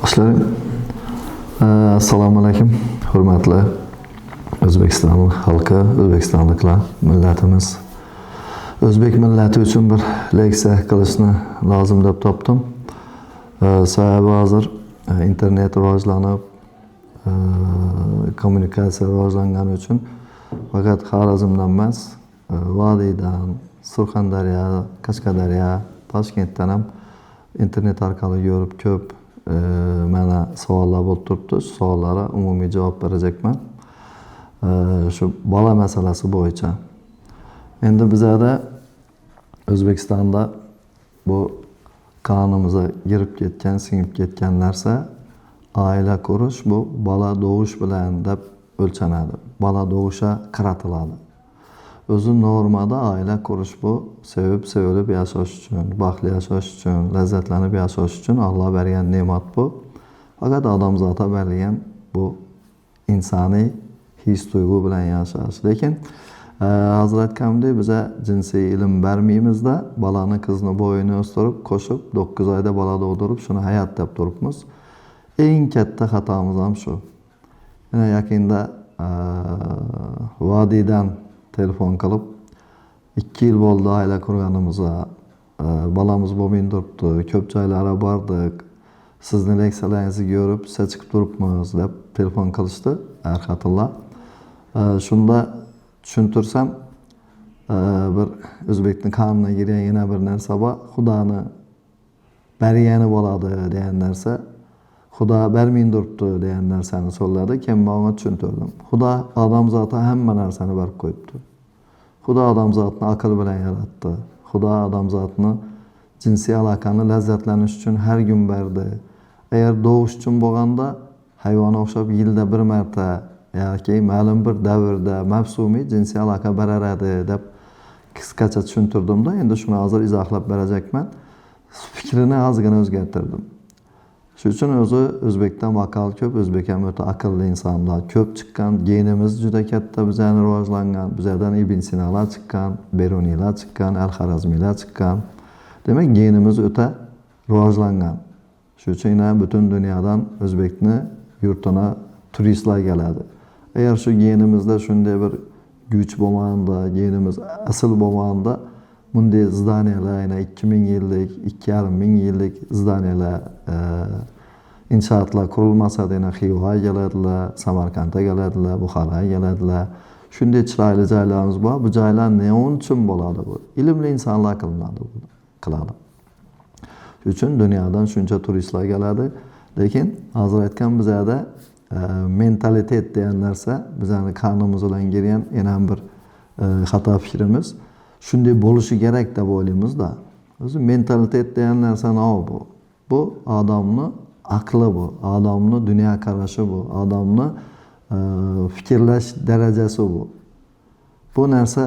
Boshlaylik. Assalomu alaykum, hurmatli O'zbekiston xalqi, o'zbekistonliklar, millatimiz. O'zbek millati uchun bir leksiya qilishni lozim deb topdim. Sababi hozir internet rivojlanib, kommunikatsiya rivojlangani uchun faqat Xorazmdan emas, vodiydan, Surxondaryo, Qashqadaryo, Toshkentdan ham internet orqali ko'rib ko'p mana savollar bo'lib turibdi. Shu savollarga umumiy javob berajakman. Shu bola masalasi bo'yicha. Endi bizada O'zbekistonda bu qonunimizga kirib ketgan, singib ketgan narsa oila qurish bu bola tug'ish bilan deb o'lchanadi. Bola tug'ishga qaratiladi. O'zi normada oila qurish bu sevib sevilib yashash uchun, baxtli yashash uchun, lazzatlanib yashash uchun Alloh bergan ne'mat bu. Faqat odamzodga berilgan bu insoniy his tuyg'u bilan yashash. Lekin hozir aytganimdek biza jinsiy ilm bermaymizda, bolani qizni bo'yini o'stirib, qo'shib 9 oyda bola tug'dirib, shuni hayot deb turibmiz. Eng katta xatomiz ham shu. Mana yaqinda vodiydan telefon qilib, 2 yil bo'ldi oila qurganimizga, bolamiz bo'lmay turibdi, ko'p joylarga bordik, sizni leksiyalaringizni ko'rib, siz chiqib turibmiz deb telefon qilishdi er-xotinlar. Shunda tushuntirsam, bir o'zbekning qoniga kirgan yana bir narsa bor, Xudoni bergani bo'ladi degan narsa. Xudo bermay turibdi degan narsani so'zladi. Keyin men unga tushuntirdim. Xudo odamzodga hamma narsani berib qo'yibdi. Xudo odamzodni aql bilan yaratdi. Xudo odamzodni jinsiy aloqani lazzatlanish uchun har kun berdi. Agar tug'ish uchun bo'lganda hayvonga o'xshab yilda bir marta yoki ma'lum bir davrda mavsumiy jinsiy aloqa berar edi deb qisqacha tushuntirdimda, endi shuni hozir izohlab berajakman. Fikrini ozgina o'zgartirdim. Shuning uchun o'zi o'zbekda maqol ko'p, o'zbek ham o'ta aqlli insonlar ko'p chiqqan, genimiz juda katta, bizani rivojlangan, bizlardan Ibn Sinolar chiqqan, Beruniylar chiqqan, Al-Xorazmiylar chiqqan. Demak, genimiz o'ta rivojlangan. Shuning uchun yana butun dunyodan o'zbekni yurtuna turistlar keladi. Agar shu genimizda shunday bir güç bo'lmaganda, genimiz asl bo'lmaganda bunday zdaniyalar, yana 2000 yillik, 2,5 ming yillik zdaniyalar, inshootlar qurilmasa, yana Xivaga keladilar, Samarqandga keladilar, Buxoroga keladilar. Shunday chiroyli joylarimiz bor. Bu joylar nima uchun bo'ladi bu? Ilmli insonlar qilinadi bu, qiladi. Shuning uchun dunyodan shuncha turistlar keladi. Lekin hozir aytgan bizada mentalitet degan narsa bizani qonimiz bilan kirgan yana bir xato fikrimiz. Shunday bo'lishi kerak deb o'ylaymizda. O'zi mentalitet degan narsa nima bu? Bu odamni aqli bu, odamni dunyo qarashi bu, odamni fikrlash darajasi bu. Bu narsa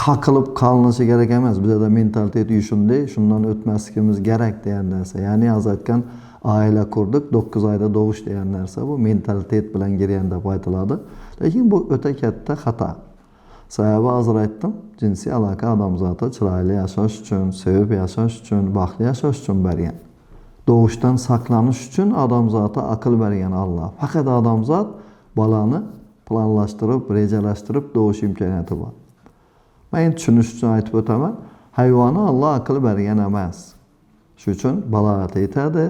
qaqilib qolinishi kerak emas. Bizada mentalitet shunday, shundan o'tmasligimiz kerak degan narsa. Ya'ni hozir aytgan oila qurdik, 9 oyda tug'ish degan narsa bu mentalitet bilan kirgan deb aytiladi. Lekin bu o'ta katta xato. Sababi hozir aytdim, jinsiy aloqa odamzodga chiroyli yashash uchun, sevib yashash uchun, baxtli yashash uchun bergan. Tug'ishdan saqlanish uchun odamzodga aql bergan Alloh. Faqat odamzod bolani planlashtirib, rejalashtirib tug'ish imkoniyati bor. Men endi tushunish uchun aytib o'taman, hayvonni Alloh aql bergan emas. Shuning uchun balog'at yetadi,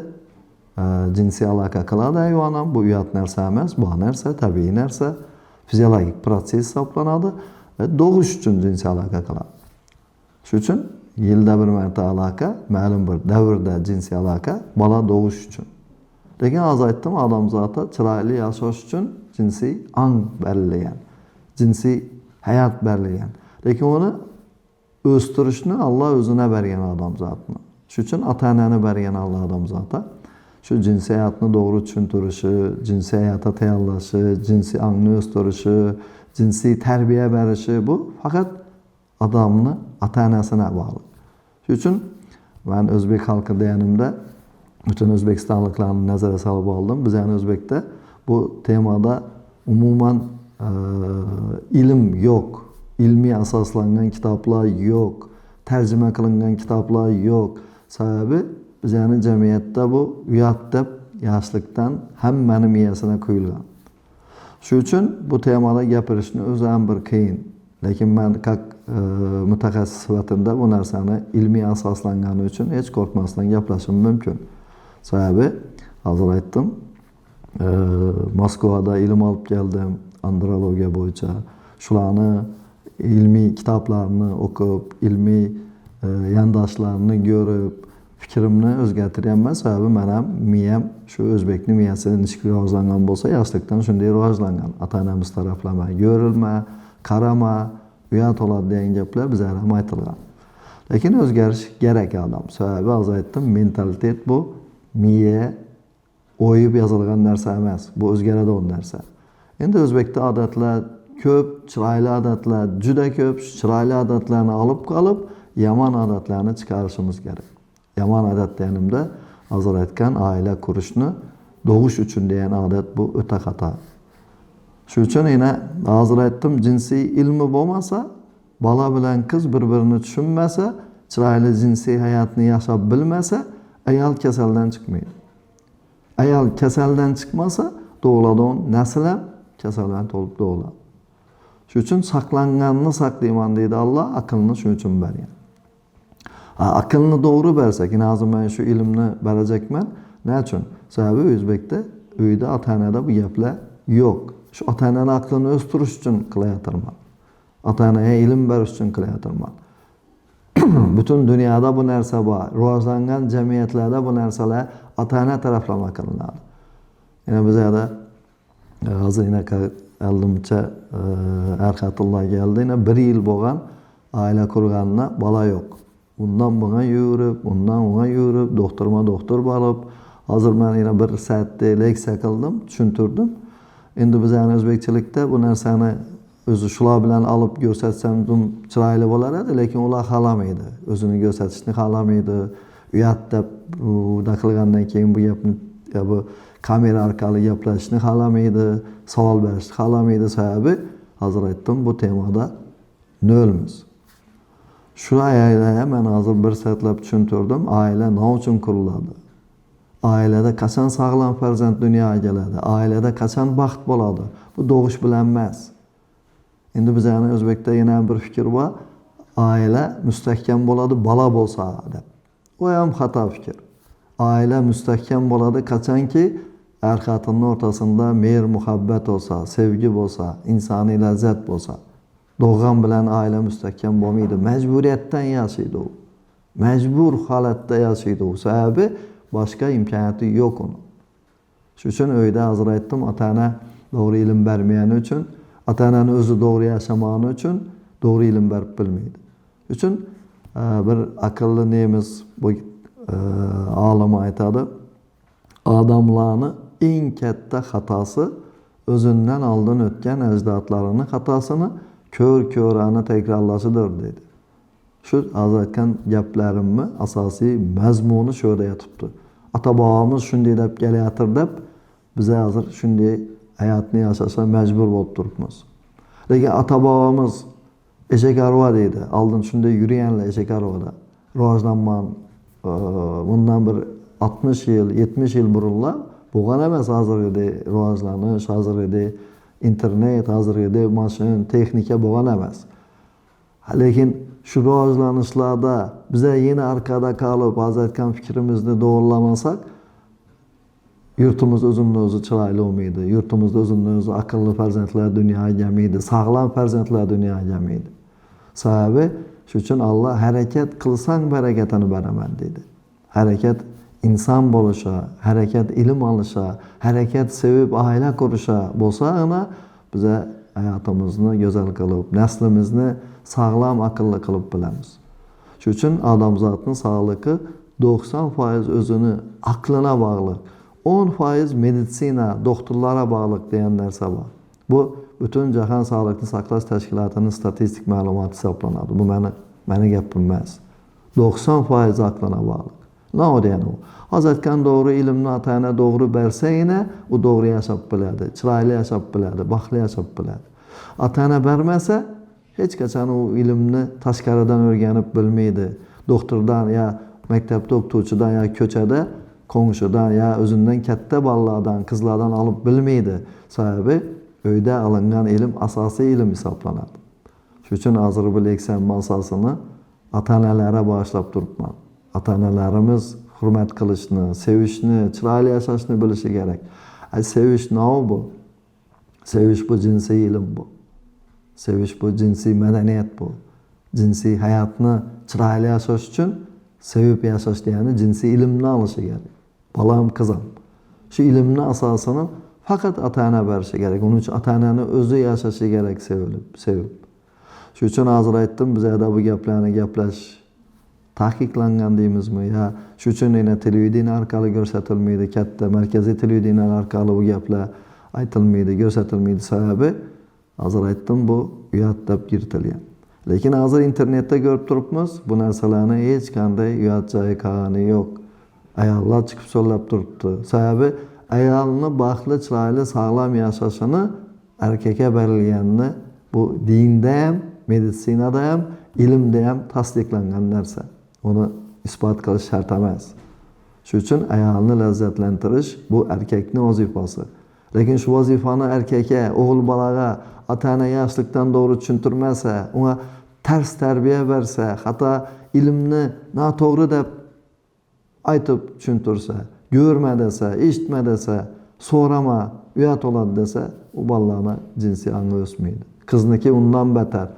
jinsiy aloqa qiladi hayvon ham, bu uyat narsa emas, bu narsa tabiiy narsa, fiziologik protsess hisoblanadi va tug'ish uchun jinsiy aloqa qiladi. Shuning uchun yilda bir marta aloqa, ma'lum bir davrda jinsiy aloqa bola tug'ish uchun. Lekin hozir aytdim, odamzodga chiroyli yashash uchun jinsiy ong berilgan, jinsiy hayot berilgan. Lekin uni o'stirishni Alloh o'zine bergan odamzodni. Shuning uchun ota-onani bergan Alloh odamzodga. Shu jinsiy hayotni to'g'ri tushuntirishi, jinsiy hayotga tayyorlashi, jinsiy ongni o'stirishi, jinsiy tarbiya berishi bu faqat odamni ota-onasina bog'liq. Shuning uchun men o'zbek xalqi deganimda butun o'zbekistonliklarni nazarga solib oldim. Bizani o'zbekda bu temada umuman ilm yo'q. Ilmiy asoslangan kitoblar yo'q. Tarjima qilingan kitoblar yo'q. Sababi Bizani jamiyatda bu uyat deb yoshlikdan hammani miyasına quyilgan. Shu uchun bu temada gapirishni o'zi ham bir qiyin. Lekin man как mutaxassis sifatida bu narsani ilmiy asoslangani uchun hech qo'rqmasdan gaplashishim mumkin. Sababi hozir aytdim, Moskvada ilm olib keldim andrologiya bo'yicha. Shularni ilmiy kitoblarni o'qib, ilmiy yondoshlarni ko'rib fikrimni o'zgartiryapman. Sababi man ham miyam shu o'zbekni miyasi nechuk rivojlangan bo'lsa, yoshlikdan shunday rivojlangan. Ota-onamiz taraflama, ko'rilma, qarama, uyat oladi degan gaplar bizlarga ham aytilgan. Lekin o'zgarish kerak odam. Sababi hozir aytdim, mentalitet bu miya o'yib yozilgan narsa emas. Bu o'zgaradigan narsa. Endi o'zbekda odatlar ko'p, chiroyli odatlar juda ko'p. Shu chiroyli odatlarni olib qolib, yomon odatlarni chiqarishimiz kerak. Yomon odat deganimda hozir aytgan oila qurishni tug'ish uchun degan odat bu o'ta xato. Shu uchun yana hozir aytdim, jinsiy ilmi bo'lmasa, bola bilan qiz bir-birini tushunmasa, chiroyli jinsiy hayotni yashab bilmasa, ayol kasaldan chiqmaydi. Ayol kasaldan chiqmasa, tug'iladigan nasl ham kasaldan to'lib tug'iladi. Shu uchun saqlanganni saqlayman deydi Alloh, aqlni shuning uchun bergan. Aqlni to'g'ri bersak, hozir men shu ilmni berajakman. Nima uchun? Sababi o'zbekda uyda ota-onada bu gaplar yo'q. Shu ota-onani aqlini o'stirish uchun qilayotirman. Ota-onaga ilm berish uchun qilayotirman. Butun dunyoda bu narsa bor. Rivojlangan jamiyatlarda bu narsalar ota-ona taraflama qilinadi. Yana bizada hozir yana oldimcha Arxatulloh keldi. Yana 1 yil bo'lgan oila qurganina bola yo'q. Undan bunga yurib, undan unga yurib, doktorma doktor borib, hozir men yana 1 soatda leksiya qildim, tushuntirdim. Endi bizani o'zbekchilikda bu narsani o'zi shular bilan olib ko'rsatsam chiroyli bo'lar edi, lekin ular xohlamaydi. O'zini ko'rsatishni xohlamaydi. Uyat deb unda qilgandan keyin bu gapni ya bu kamera orqali gaplashishni xohlamaydi, savol berishni xohlamaydi. Sababi hozir aytdim, bu temada nolmiz. Shu oilaga men hozir 1 soatlab tushuntirdim. Oila nima uchun quriladi? Oilada qachon sog'lom farzand dunyoga keladi? Oilada qachon baxt bo'ladi? Bu tug'ish bilan emas. Endi bizani o'zbekda yana bir fikr bor. Oila mustahkam bo'ladi bola bo'lsa deb. U ham xato fikr. Oila mustahkam bo'ladi qachonki er xotinning o'rtasida mehr muhabbat bo'lsa, sevgi bo'lsa, insoniy lazzat bo'lsa. Tug'gan bilan oila mustahkam bo'lmaydi. Majburiyatdan yashaydi u. Majbur holatda yashaydi u. Sababi boshqa imkoniyati yo'q uni. Shu uchun uyda hozir aytdim, ota-ona to'g'ri ilm bermagani uchun, ota-onani o'zi to'g'ri yashamagani uchun to'g'ri ilm berib bilmaydi. Uchun bir aqlli nemis bu olim aytadi, odamlarni eng katta xatosi o'zidan oldin o'tgan ajdodlarini xatosini ko'r-ko'rona takrorlashidir deydi. Shu hozir aytgan gaplarimni asosiy mazmuni shu yerda yotibdi. Ota-bobomiz shunday deb kelayotir deb biz hozir shunday hayotni yashashga majbur bo'lib turibmiz. Lekin ota-bobomiz eshak arava deydi. Oldin shunday yurganlar eshak aravada. Rivojlanman, bundan bir 60 yil, 70 yil burunlar bo'lgan emas hozirgidek rivojlanish, hozirgidek internet, hozirgidek mashin, texnika bo'lgan emas. Lekin shu rivojlanishlarda biza yana orqada qolib, hozir aytgan fikrimizni to'g'rilamasak, yurtimiz o'zini o'zi chiroyli bo'lmaydi. Yurtimizda o'zini o'zi aqlli farzandlar dunyoga kelmaydi, sog'lom farzandlar dunyoga kelmaydi. Sababi shu uchun Alloh harakat qilsang barakatini beraman deydi. Harakat inson bo'lisha, harakat ilm olisha, harakat sevib oila qurisha bo'lsa, ana biza hayotimizni go'zal qilib, naslimizni sog'lom aqlli qilib bilamiz. Shu uchun odamzodning sog'lig'i 90% o'zini aqlina bog'liq, 10% meditsina, doktorlara bog'liq degan narsa bor. Bu butun Jahon Sog'liqni saqlash tashkilotining statistik ma'lumoti hisoblanadi. Bu meni gapim emas. 90% aqlina bog'liq. Nima degani u? Hozir aytgan to'g'ri ilmni ota-ona to'g'ri bersagina, u to'g'ri yashab biladi, chiroyli yashab biladi, baxtli yashab biladi. Ota-ona bermasa, hech qachon u ilmni tashqaridan o'rganib bilmaydi. Doktordan ya Maktabda o'qituvchidan yo ko'chada qo'ngshidan yo o'zidan katta bolalardan, qizlardan olib bilmaydi. Sababi uyda olingan ilm asosiy ilm hisoblanadi. Shuning uchun hozir bu leksiyamni asosini ota-onalarga bag'ishlab turibman. Ota-onalarimiz hurmat qilishni, sevishni, chiroyli yashashni bilishi kerak. Sevish nima bu? Sevish bu jinsiy ilm bu. Sevish bu jinsiy madaniyat bu. Jinsiy hayotni chiroyli yashash uchun sevib yashash degani jinsiy ilmni olishi kerak. Bolam, qizim. Shu ilmni asosini faqat ota-ona berishi kerak. Uning uchun ota-onani o'zi yashashi kerak sevilib, sevib. Shuning uchun hozir aytdim, bizada bu gaplarni gaplash taqiqlangan deymizmi ya? Shuning uchun yana televideniye orqali ko'rsatilmaydi, katta markaziy televideniye orqali bu gaplar aytilmaydi, ko'rsatilmaydi. Sababi hozir aytdim, bu uyat deb kiritilgan. Lekin hozir internetda ko'rib turibmiz, bu narsalarni hech qanday uyat joyi qolgani yo'q. Ayollar chiqib so'zlab turibdi. Sababi ayolni baxtli, chiroyli, sog'lom yashashini erkakka berilganini bu dinda ham, meditsinada ham, ilmda ham tasdiqlangan narsa. Uni isbot qilish shart emas. Shuning uchun ayolni lazzatlantirish bu erkakning vazifasi. Lekin shu vazifani erkakka, o'g'il bolaga ota-ona yoshlikdan to'g'ri tushuntirmasa, unga tars tarbiya bersa, hatto ilmni noto'g'ri deb aytib tushuntirsa, ko'rma desa, eshitma desa, so'rama, uyat bo'ladi desa, u bolalarni jinsiy angi o'smaydi. Qizniki undan betar.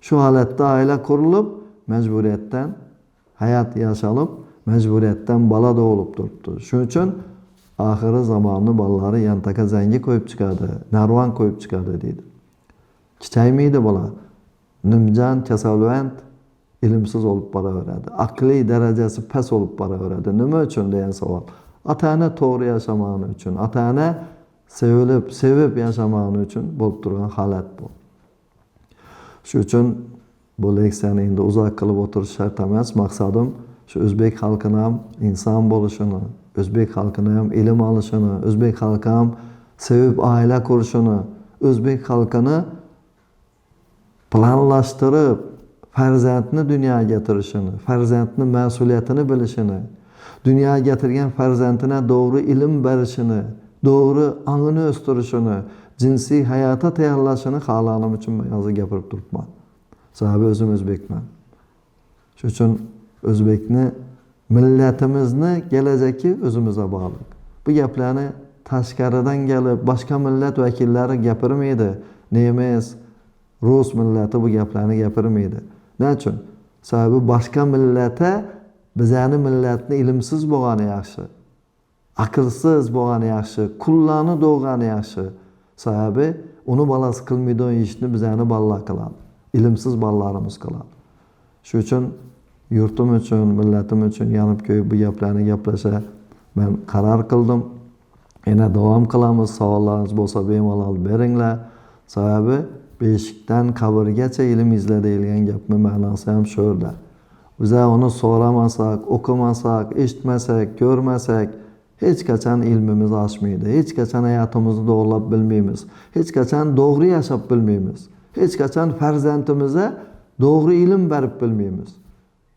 Shu holatda oila qurilib, majburiyatdan hayot yashalib, majburiyatdan bola tug'ilib turibdi. Shuning uchun oxiri zamonni bolalari yantaka zangi qo'yib chiqadi, narvon qo'yib chiqadi deydi. Kichaymaydi bola. Nimjon, kasalvand, ilmsiz bo'lib boraveradi. Aqliy darajasi past bo'lib boraveradi. Nima uchun degan savol. Ota-ona to'g'ri yashamagani uchun, ota-ona sevilib, sevib yashamagani uchun bo'lib turgan holat bu. Shuning uchun bu leksiyani endi uzoq qilib o'tirish shart emas. Maqsadim shu o'zbek xalqini ham inson bo'lishini, o'zbek xalqini ham ilm olishini, o'zbek xalqi ham sevib oila qurishini, o'zbek xalqini planlashtirib farzandni dunyoga keltirishini, farzandni mas'uliyatini bilishini, dunyoga keltirgan farzandina to'g'ri ilm berishini, to'g'ri ongini o'stirishini, jinsiy hayotga tayyorlashini xohlaganim uchun men hozir gapirib turibman. Sababi o'zim o'zbekman. Shuning uchun o'zbekni, millatimizni kelajagi o'zimizga bog'liq. Bu gaplarni tashqaridan kelib boshqa millat vakillari gapirmaydi. Nemis, rus millati bu gaplarni gapirmaydi. Nima uchun? Sababi boshqa millata bizani millatni ilmsiz bo'lgani yaxshi, aqlsiz bo'lgani yaxshi, qullarni do'g'ani yaxshi. Sababi uni bolasi qilmaydigan ishni bizani bolalar qiladi. Ilmsiz bolalarimiz qiladi. Shuning uchun yurtim uchun, millatim uchun yonib kuyib bu gaplarni gaplasha men qaror qildim. Yana davom qilamiz. Savollaringiz bo'lsa bemalol beringlar. Sababi beshikdan qabrgacha ilm izla deyilgan gapning ma'nosi ham shu yerda. Biz uni so'ramasak, o'qimasak, eshitmasak, ko'rmasak hech qachon ilmimiz oshmaydi. Hech qachon hayotimizni to'g'rilab bilmaymiz. Hech qachon to'g'ri yashab bilmaymiz. Hech qachon farzandimizga to'g'ri ilm berib bilmaymiz.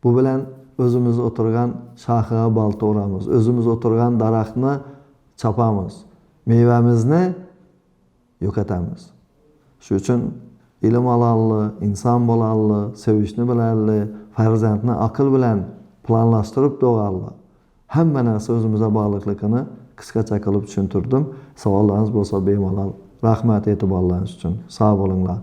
Bu bilan o'zimiz o'tirgan shoxiga bolta uramiz. O'zimiz o'tirgan daraxtni chopamiz. Mevamizni yo'qotamiz. Shuning uchun ilm olalli, inson bo'lalli, sevishni bilalli, farzandni aql bilan planlashtirib tug'alli. Hamma narsa o'zimizga bog'liqligini qisqacha qilib tushuntirdim. Savollaringiz bo'lsa bemalol. Rahmat e'tiborlaringiz uchun. Sog' bo'linglar.